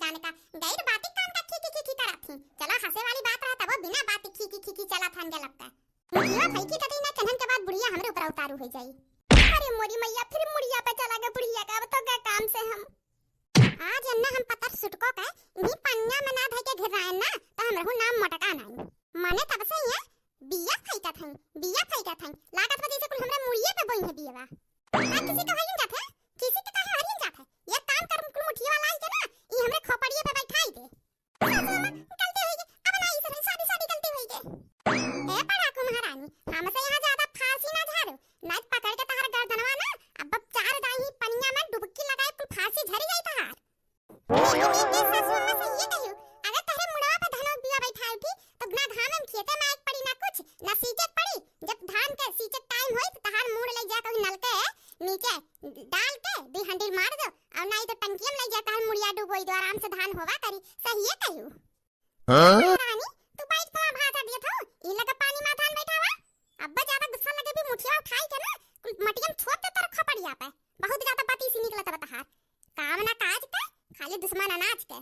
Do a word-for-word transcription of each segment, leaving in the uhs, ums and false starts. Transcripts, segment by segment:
जाने का गैर बाती काम का खी खी खी खी करत थी। चलो हंसे वाली बात रहा तबो बिना बाती खी खी खी खी चलत हन गलत का। मुखिया भई की कतई ना चन्हन के बाद बुढ़िया हमरे ऊपर उतारू होइ जाई। अरे मोरी मैया, फिर मुड़िया पे चला गए बुढ़िया का, अब तो गए काम से हम। आज एन्ना हम पतर सुटको के इन्हीं पनिया में ना धइ के घिराएन ना, तो हमरहू नाम मोटका नाई। मने तब से ये बिया फेंकत हई, बिया फेंकत हई। लागत बा जैसे कुल हमरे मुड़िए पे बोई है बियवा। का किसी के हरियन जात है? किसी के काहे हरियन जात है? ये काम कर कुल मुठिया वाला आई के ना, ई हमरे खोपड़िए पे बैठाई दे। सासू अम्मा, गलती होई गई, अब ना ई सब शादी, शादी गलती होई गई। ए पड़ाकू महारानी, हमसे यहाँ ज्यादा फांसी ना झाड़ो, नहीं पकड़ के तहर गर्दनवा ना, अब चार दाई पनिया में डुबकी लगाई, कुल फांसी झरी जाई तहार। लेकिन एक दिन सासू अम्मा से ये कहियो, अगर तहरे मुड़वा पे धनवा बिया बैठाए उठी, तो ना घाम में खेते में आए के पड़ी, ना कुछ, ना सींचे के पड़ी। जब धान के सींचे के टाइम होई, तो तहार मुड़ ले जा कहीं नलके नीचे डाल के दुई हंडिल मार दो, और ना ही तो टंकिया में ले जा, तहार मुड़िया डुबोई दो, आराम से धान होवा करी। सही है कहियो। हाँ? रानी, तू बैठ के वहाँ भाषा दिए थो, ई लगा पानी में धान बैठावा। अब्बा ज्यादा गुस्सा लगे भी मुठिया उठाई के ना, कुल मटिया में छोप दे तोर खोपड़िया पे। बहुत ज्यादा बाती सी निकलत बा तहार। काम ना काज के, खाली दुश्मन अनाज के।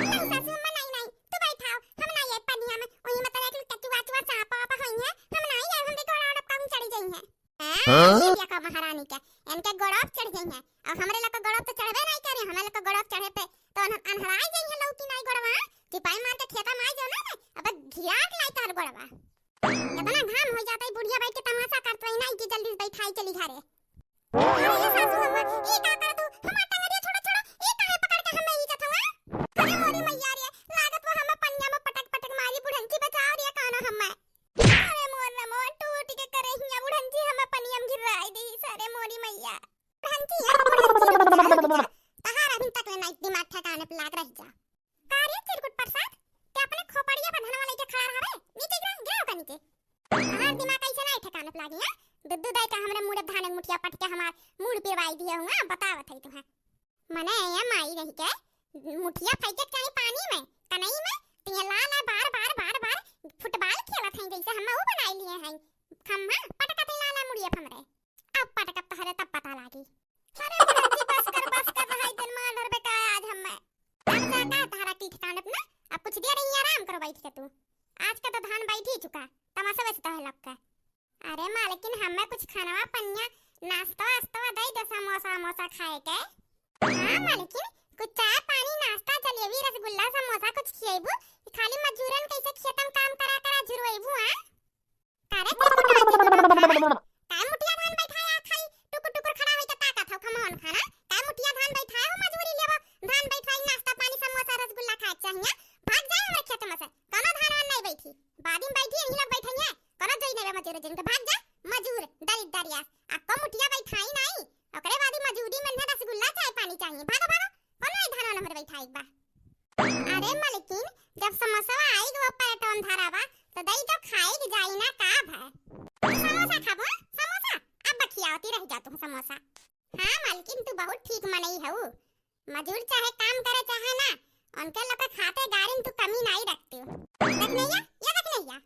नहीं सासू अम्मा, नहीं, नहीं, तू बैठाओ, हम ना ये पनिया में, वही में तो एक टचुआ चुआ सांपा वापा होई है, हम ना ये, हम देखो राड काम चढ़ी जाई है। हाँ? हाँ? ये क्या का महारानी के, इनके गोड़वा पे चढ़ जाई है, और हमरे लोग के गोड़वा पे तो चढ़बे नहीं करे, हमरे लोग के गोड़वा पे चढ़े पे तो अन-, अनहराई जाई है लौकी नहीं गोड़वा, चिपाई मार के खेता में आई जाओ ना, अब घिरा के लाई तार गोड़वा। इतना घाम हो जाता है, बुढ़िया बैठ के तमाशा करत रही ना कि जल्दी से बैठाई चली घरे। अरे ये सासू अम्मा, ये का कर तू? हमार टंगरिया छोड़ो, छोड़ो, ये काहे पकड़ के हमें ई जत हुआ? अरे मोरी मैया रे, लागत वो हमें पनिया में पटक पटक मारी, बुढ़ंची बचाओ रे कानो हमें। अरे मोर रे मोर, टूट के करे हिया बुढ़ंची हमें पनिया में गिराई दी, अरे मोरी मैया। बुढ़ंची है, बुढ़ंची, बुढ़ंची, तहार अभी तक ले नहीं दिमाग ठिकाने पे लाग रही जा। का रे चिरकुट प्रसाद, ते अपने खोपड़िया पर धनवा लेके खड़ा रहबे? नीचे गिरा, गिरा ओका नीचे। हमार दिमाग ऐसे ना ठिकाने पे लागी, हाँ? दुद्दू दाई का हमरे मुड़े धान एक मुठिया पटके हमार मूड़ पिरवाई दिए हुआ, बतावत है तुम्हें। मने ये माई रही के मुठिया फेंके के चाही पानी में, कनई में, तो ये ला ला बार, बार, बार, बार फुटबॉल खेलत हैं, जैसे हम वो बनाई लिए हैं। खम्मा पटकत है ला ला मुड़िया पे हमरे। अब पटकब तहरे तब पता लागी। अरे बुढ़ंची, बस कर, बस कर, रहाई दिन मार डरबे का आज हम्मे। अब जा का तहरा की ठिकाने पे ना, अब कुछ देर यहीं आराम करो बैठ के तू। आज का तो धान बैठ ही चुका, तमाशा वैसे तो है लग का। अरे मालकिन, हम्मे कुछ खानवा पनिया, नाश्ता वास्ता दे दे, समोसा वमोसा खाए के। हाँ मालकिन, कुछ चाय पानी, नाश्ता, जलेबी, रसगुल्ला, समोसा कुछ खिएबू? खाली मजूरन कैसे खेतम काम करा करा झुरवेबू, हाँ? का रे, कुछ कुछ आदमी बा, काय मुठिया धान बैठाए आ खाई, टुकुर टुकुर खड़ा होई के ताकत हौ, खमौन खाना। काय मुठिया धान बैठाए हो, मजूरी लेबो, धान बैठाई, नाश्ता पानी, समोसा, रसगुल्ला खाए के चाहिए। भाग जाए हमरे खेत में से, कोनो धान वान नहीं बैठी, बादी में बैठी, यही लोग बैठे हैं, कोनो जोई नहीं बा मजूर जिनके, भाग जा, मजूर, दरिद्र यार, आ को मुठिया बैठाई नहीं, ओकरे बादी मजूरी में रसगुल्ला चाय पानी चाहिए, भागो, भागो, कोनो नहीं धान वान हमरे बैठाई बा। अरे मलकिन, जब समोसवा आई गो पेटवा में धरावा, तो दई तो खाए के जाई ना का भय? समोसा खाबो, समोसा? अब बखियावती रह जा तू समोसा। हाँ मलकिन, तू बहुत ठीक मनई हऊ। मजूर चाहे काम करे चाहे ना, उनके लोग के खाते गारिन तू कमी नहीं रखती। देख नैया, ये देख नैया।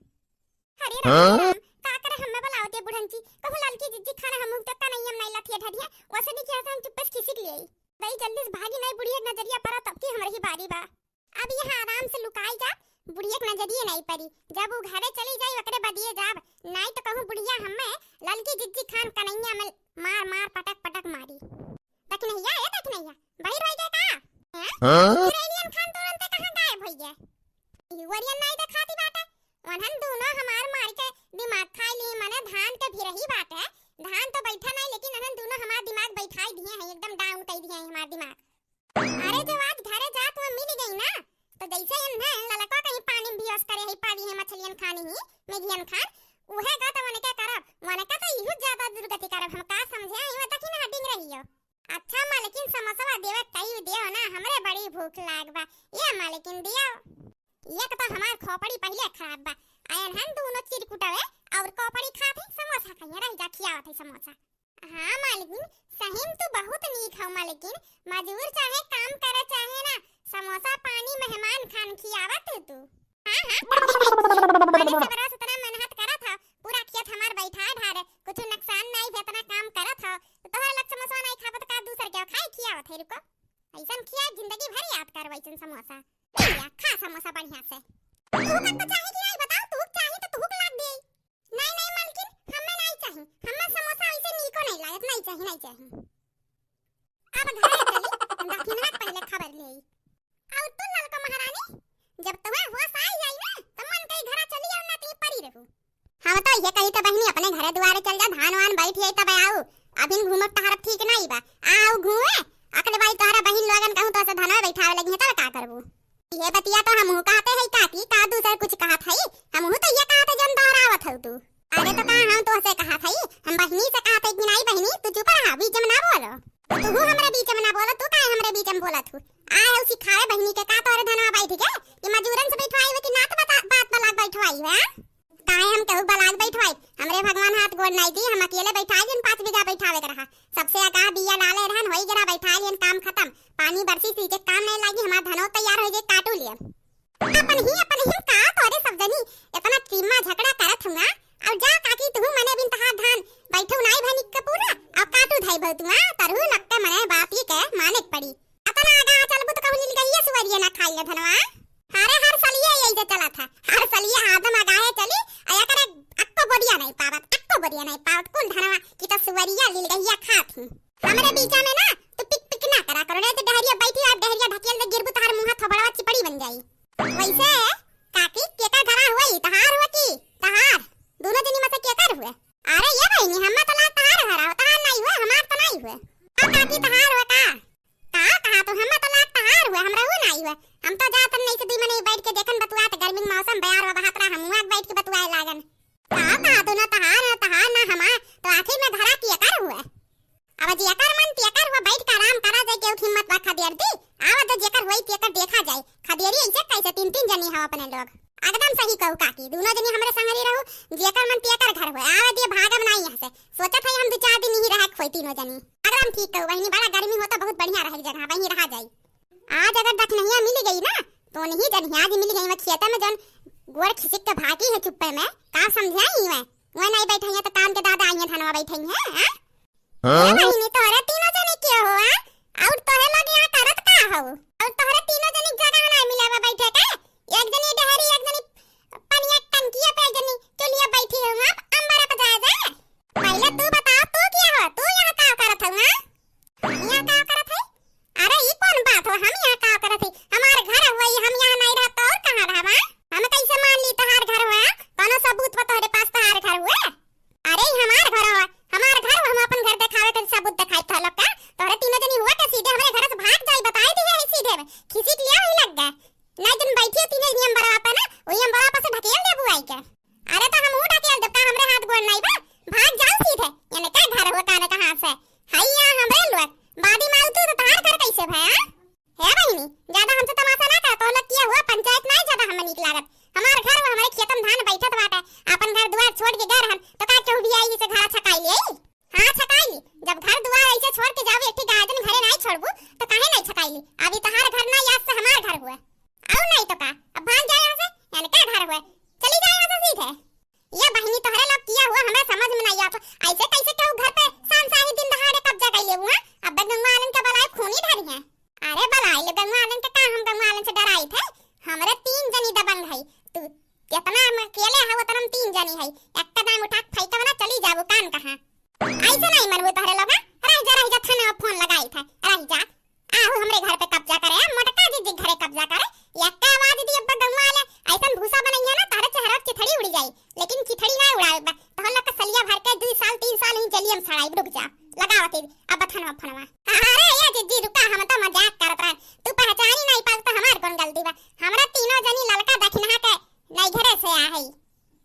अरे राम, हाँ? राम, का करे हम्मे बुलावत है बुढ़ंची? कहूँ ललकी जिज्जी खाना हमहू तो कनैया में नहीं लथिया ढढ़िया, वैसे नहीं किया था, हम चुप्पे से खिसक लिए। दई जल्दी से भागी नहीं, बुढ़िया के नजरिया पड़ा तब की हमरे ही बारी बा। अब यहाँ आराम से लुकाई जा, बुढ़िया के नजरिए नहीं पड़ी। जब वो घरे चली जाई ओकरे बदिए जाब, नहीं तो कहूँ बुढ़िया हम्मे ललकी जिज्जी खान कनैया में मार मार पटक पटक मारी। देख नैया, ए देख नैया, बहिर होई गए का? हैं? हाँ? यूरेनियम खान तुरंते कहाँ गायब होई गए? यूरेनियम नहीं देखाती बाटे। उन्हन दोनों हमार मार के दिमाग खाई ली, मने धान के भी रही बाटे। धान तो बैठा नहीं, लेकिन उन्हन दोनों हमार दिमाग बैठाई दिए हैं, एकदम down कर दिए हैं हमार दिमाग। अरे जो आज घरे जात हुआ मिल गई ना, तो जैसे इन्हें ललका कहीं पानी में बियोस करे ही पानी है, मछलियन खानी ही, मेघियन खान, उहे का तो उनके करब, उनका तो इहु ज्यादा दुर्गति करब, हम का समझे, इहो तक ही ना हटिंग रही हो। अच्छा मालकिन, समोसवा देवे कई देव ना, हमरे बड़ी भूख लाग बा। ये मालकिन दियो। एक तो हमार खोपड़ी पहिले खराब बा, आयन हम दोनों चिरकुटवे और खोपड़ी खात है, समोसा खाइए रह जा, खियावत है समोसा। हाँ मालकिन, सही में तू बहुत नीक हौ मालकिन, मजूर चाहे काम करे चाहे ना, समोसा पानी मेहमान खान खियावत है तू। हाँ, हाँ, पक्की नहीं थी। मने सब रस उतना मेहनत करत हौ, पूरा खेत हमार बैठा ढारे, कुछ नुकसान नहीं भी, इतना काम करत हौ, तो तोहरे लग समोसा नहीं खाबो तो का दूसर के खाए खियावत है, रुको। अइसन खिया जिंदगी भर याद करब अइसन समोसा। ए या, खा समोसा बढ़िया से। तू का तो चाही कि नाहीं बताओ, तू चाही तो तू लाग दे। नाहीं, नाहीं मलकिन, हमें नाहीं चाही, हमें समोसा वैसे नीको नाहीं लागत, नाहीं चाही, नाहीं चाही। अब घरे चली, दखिनहा के पहिले खबर लेई। अउर तू ललका महारानी, जब तोहे होश आई जाई ना, त मन कही घरा चली आउ, ना ती परी रहू। हम तो ये कही त बहिनी अपने घरे दुआरे चल जा, धान वान बैठ जाई तब आऊ। अभिन घूमब तहार ठीक नाहीं बा। आऊ घूमे, अकले बाई तोहरा बहिन लोगन कहूँ तो से धनवा बैठावे लगी है तब का करबू? ये बतिया तो हमहू कहते है काकी, का दूसर कुछ कहत है? हमहू तो ये कहत है जन दोहरावत हऊ तू। अरे तो का हम तोहसे कहत हई, हम बहिनी से कहत हई कि नाहीं बहिनी, तू चुप रहा, बीच में ना बोलो। तू हमरे बीच में ना बोलो, तू काहे हमरे बीच में बोलत हू? आए हऊ सिखावे बहिनी के का तोहरे धनवा बैठ के, कि मजूरन से बैठवाई हुए कि नात बता-, बात बलाक बैठवाई हुए, हाँ? काहे हम केहू बलाक बैठवाई? हमरे भगवान हाथ गोड़ नाहीं दी, हम अकेले बैठाई लेन, पाँच बीघा बैठावे के रहा। सबसे आगाह बिया डाले रहन, होई गेरा बैठाई लेन, काम खत्म। पानी बरसी, सींचे काम नाहीं लागी, हमार धनो तैयार हो जाए, काटू लिए। अपन ही, अपन ही का तोरे सब जनी इतना चीमा झगड़ा करत हुआ। अउर जा काकी, तू मने बिन तहार धान बैठू नाहीं भनी के पूरा, अउर काटू धाई भऊ तुआ, तरहू लगते मने बात ये के माने के पड़ी। अतना आगा चलबू तो कहूँ लीलगइया सुअरिया ना खाई ले धनवा। हरे हर सलिया यही जे चलत है, हर सलिया आदम आगाहे चली, आ एकरे अक्को बोरिया नाहीं पावत, अक्को बोरिया नाहीं पावत, कुल धनवा की तो सुअरिया लीलगइया खात ही। हमरे बीचा में ना तू पिक पिक ना करा करो, नाहीं तो डहरिया बैठी और डहरिया ढकेल दे, गिरबू तहार मुँह थोबड़वा चिपड़ी बन जाई। वैसे काकी, केकर घरा हुआ ई? तहार हुआ की तहार? दोनों जनी में से केकर हुआ? अरे ये बहिनी, हम्मा तो लाग तहार घरा हो, तहार नाहीं हुआ, हमार तो नाहीं हुआ। का काकी, तहार हुआ का? का कहा तू? हम्मा तो लाग तहार हुआ, हमरा हुआ नाहीं हुआ। हम तो जात नाहीं से दुई मने बैठ के देखन बतुआत, गर्मी के मौसम बयार वा बहात रहा, हम हुआ बैठ के बतुआए लागन। का कहा तू? ना तहार, ना तहार, ना हमार, तो आखिर में घरा केकर हुआ? अब जेकर मन तेकर हुआ, बैठ के आराम करा जाए, केहू के हिम्मत बा खदेर दी। आवा दे, जेकर होई तेकर देखा जाए। खदेरी ऐसे कैसे, तीन तीन जनी हो अपने लोग। एकदम सही कहू काकी, दोनों जनी हमरे संगरी रहू, जेकर मन तेकर घर होए। आवा दे, भागब ना यहाँ से। सोचत है हम दो चार दिन यहीं रहे खोई तीनों जनी। एकदम ठीक कहू बहिनी, बड़ा गर्मी होता, बहुत बढ़िया रहे जगह, वहीं रहा जाई। आज अगर दखिनहिया मिल गई ना, तो नहीं जनिया आज मिल गई, मैं खेते में जौन गोड़ खिसिक के भागी है चुप्पे में, का समझाई मैं? वह नहीं बैठे हैं तो काम के दादा आई हैं, धनवा बैठे हैं, हाँ? हाँ? ए बहिनी, तोहरे तीनों जने के हो, आ? अउर तोहरे लोग यहाँ करत का हो? अउर तोहरे तीनों जने के जगह ना मिला बा बैठे के? एक जनी डहरी, एक जनी पनिया टंकिया पे, एक जनी चुलिया बैठी हो, आप अंबरा पे जाए जाए। पहले तू बताओ, तू क्या हो? तू यहाँ का करत हो, हाँ? हम यहाँ का करत है? अरे, ई कौन बात हो? हम यहाँ का करत है? हमार घर हुआ, ई हम यहाँ नहीं रहत, तो और कहाँ रहबा? हम कैसे मान ली तोहार घर हुआ? कौनो सबूत बा तोहरे पास तोहार घर हुआ? अरे, ई हमार घर हो, हमार घर हो, हम अपन घर देखावे के सबूत देखाई था लोग का? तोहरे तीनों जनी हुआ के सीधे हमरे घर से भाग जाई, बताई दिए है सीधे में। खिसिक लिया वही लग गए। नहीं जन बैठिए तीनों जनी अंबरवा पे ना, वही अंबरवा पे से ढकेल देबू आई के। अरे तो हम ऊ ढकेल देब का, हमरे हाथ गोड़ नहीं बा? भाग जाओ सीधे, यानी का घर हुआ काने कहाँ से? हई यहाँ हमरे लोग, बादी मारू तू तो तोहार घर कैसे भया? हे बहिनी, ज्यादा हमसे तमाशा ना कर, तोहला किया हुआ पंचायत नाहीं ज्यादा हमें नीक लागत। हमार घर वो हमरे खेतम धान बैठत बाटे, आपन घर दुआर छोड़ के गए रहन, तो का केहू भी आई से घरा छकाई ले आई? हाँ, छकाई ली। जब घर दुआर ऐसे छोड़ के जाओ, एक ठे गाय जन घरे नाहीं छोड़बू, तो काहे नाहीं छकाई ली? अभी तहार घर ना, याद से हमार घर हुआ। अउर नाहीं तो का, अब भाग जाए यहाँ से, यानी का घर हुआ, चली जाए यहाँ से सीधे। ये बहिनी, तोहरे लोग किया हुआ हमरा समझ में नाहीं आवत। ऐसे कैसे केहू घर पे शाम शाही दिन दहाड़े कब्जा कर लेबू, हाँ? अब गंगवा वालन के बलाए खूनी धरी हैं। अरे बलाई ले गंगवा वालन के, का हम गंगवा वालन से डराई थे? हमरे तीन जनी दबंग है। तू जितना हम अकेले है, उतना हम तीन जनी है। एक कदम उठा के फेंकब ना, चली जाबू कान कहाँ। ऐसे नाहीं मनबू तोहरे लोग, हाँ? रह जा, रह जा, थाने में फोन लगाई थे, रह जा। आहू हमरे घर पे कब्जा करे, हाँ? मोटका जीजी घरे कब्जा करे। एक आवाज दी अब्बा गंगवा वाले, ऐसन भूसा बनइया ना, तोहरे चेहरा के चिथड़ी उड़ी जाई। लेकिन चिथड़ी ना उड़ावे बा, तोहर लोग के सलिया भर के दू साल, तीन साल ही जेलियम सड़ाई, रुक जा, लगावत ही अब थनवा फनवा। अरे ये जीजी रुका, हम तो मजाक करत रहन, तू पहचानी नाहीं पाऊ तो हमार कौन गलती बा? हमरा तीनों जनी ललका दखिनहा के नैहरे से आ है।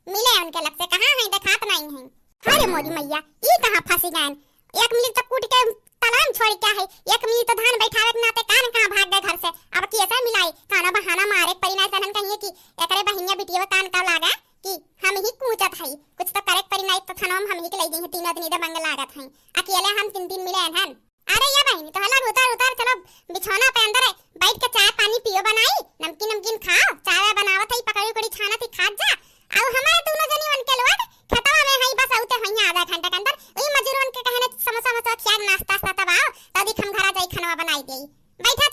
मिले उनके लग से, कहाँ हैं, देखात नाहीं हैं। अरे मोरी मैया, ई कहाँ फंसी गए? एक मिली तो कूट के तलान छोड़ के है, एक मिली तो धान बैठावे के नाते कान कहाँ भाग गए घर से। अब कैसे मिलाई? काना बहाना मारे के पड़ी, नाहीं तो कहिए कि एकरे बहिनिया बिटिया कान का लागा कि हम ही कूचत है, कुछ तो करे के पड़ी, नाहीं तो थनवा में हम ही के ले जइहें तीनों दिन दबंग लागत हैं। अकेले हम तीन दिन मिले हन। अरे ये बहिनी, तो हला उतर उतर, चलो बिछौना पे अंदर है, बैठ के चाय पानी पियो बनाई, नमकीन नमकीन खाओ, चाय वाय बनावत है, पकौड़ी उकौड़ी छानत है, खात जा। अउ हमारे दोनों जनी उनके लोग खेतवा में है, बस औते हैं आधा घंटा के अंदर, वही मजूरन के कहने समोसा वमोसा खिया के नाश्ता वास्ता तब आओ, तो अधिक हम घरा जाई खानवा बनाई देई। बैठा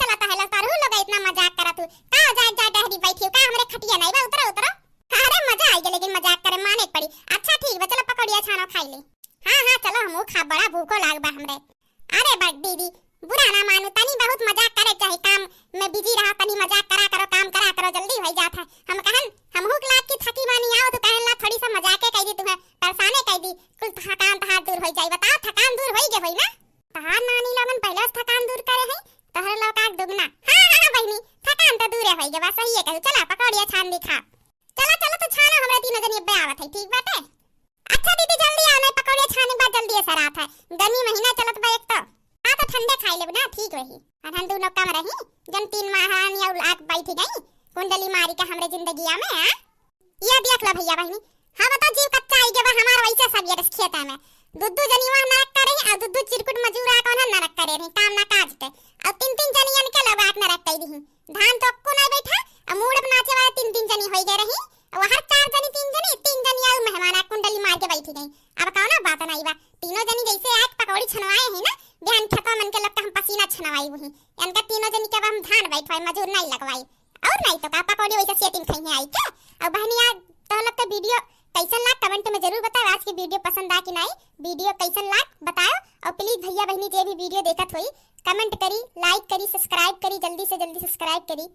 हाँ, बड़ा भूखो लाग बा हमरे। अरे बड़ दीदी, बुरा ना मानू, तनी बहुत मजाक करे चाही, काम में बिजी रहा, तनी मजाक करा करो, काम करा करो, जल्दी होइ जात है। हम कहन, हमहू के लाग की थकी बानी, आओ तो कहन ला थोड़ी सा मजाके कइ दी, तुम्हें परेशाने कइ दी, कुल थकान तहार दूर होइ जाई। बताओ, थकान दूर होइ गे होई ना? तहार नानी लोगन पहिले से थकान दूर करे है, तोहरे लोग का दुगना। हाँ, हाँ, हाँ, बहिनी, थकान तो दूरे होइ गे बा, सही है कहू। चला, पकौड़िया छान दी खा। चला, चला, तो छाना, हमरे तीनों जनी अब्बे आवत है, ठीक बाटे? अच्छा दीदी, जल्दी आओ, नहीं पकौड़िया छाने के बाद जल्दी ऐसा रात है, गर्मी महीना चलत बा एक तो। हाँ, तो ठंडे खाई लेब ना, ठीक रही। और हम दोनों कम रही, जन तीन महारानी और आग बैठी गई, कुंडली मारी का हमरे जिंदगिया में, हाँ? ये देख लो भैया बहिनी, हाँ बताओ, जीव कच्चा आई गवा हमार वैसे सब ये खेता में। दुद्दू जनी वहाँ नरक करे रही और दुद्दू चिरकुट मजूर आ कौन नरक करे रही, काम ना काज के। और तीन तीन जनी इनके लगा के नरक कई दी। धान तो अक्को नहीं बैठा, और मूड़ पर नाचे वाला तीन तीन जनी होई गए रही, और हर चार जनी, तीन जनी, तीन जनी और मेहमान आ कुंडली मार के बैठी गई। अब कौन बात नहीं बा, तीनों जनी जैसे आग पकौड़ी छनवाए हैं ना, बिहान खेतवा मन के लगता हम पसीना छनवाई हुई। इनका तीनों जनी के अब हम धान बैठवाई, मजूर नहीं लगवाई। और नहीं तो का, पकौड़ी वैसे सेटिंग खाई है आई के। और बहनी, आज तो लोग का वीडियो कैसन लाग, कमेंट में जरूर बताओ। आज की वीडियो पसंद आ कि नहीं, वीडियो कैसन लाग बताओ। और प्लीज भैया बहनी जे भी वीडियो देखत होई, कमेंट करी, लाइक करी, सब्सक्राइब करी, जल्दी से जल्दी सब्सक्राइब करी।